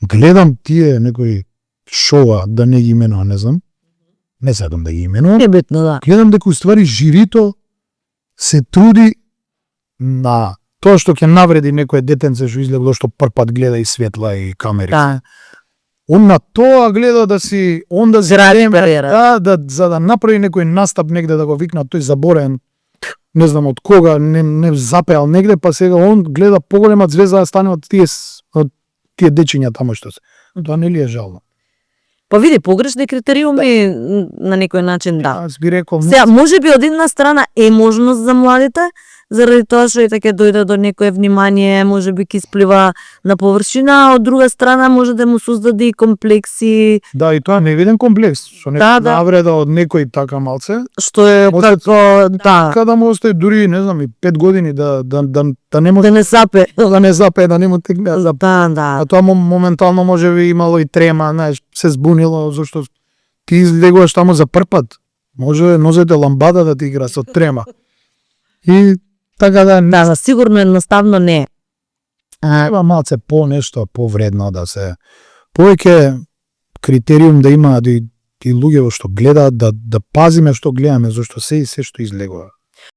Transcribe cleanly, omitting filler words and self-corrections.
гледам тие некои шоа, да не ги именувам, не знам. Не сакам да ги именувам. Не битно, да. Гледам дека уствари жирито се труди на тоа што ќе навреди некое детенце што излегло, што прв гледа и светла и камери. Да. Он на тоа гледа да си, он да Зради кариера. за да направи некој настап негде да го викнат тој заборен, не знам од кога, не запеал негде, па сега он гледа поголема звезда да стане од тие дечиња тамо што се. Тоа не ли е жално? Па види, погрешни критериуми на некој начин, да. Аз би рекол, Сега, може би од една страна е можност за младите, заради тоа што ете ќе дојде до некое внимание, може би ќе исплива на површина, а од друга страна може да му создаде и комплекси. да, и тоа не е виден комплекс, што не Да. навреда од некој така малце, Што е Може- како, да, када му остае дури, не знам, и 5 години да не може да не сапе. да не запее, да не му текне да запее. Да, да. А тоа моментално може би имало и трема, знаеш, се збунило зашто ти излегуваш таму за прв пат. Може нозете ламбада да ти игра со трема. И така да Да, за сигурно едноставно не. има малце по нешто повредно да се повеќе критериум да има и луѓе што гледаат да пазиме што гледаме, зашто се што излегува.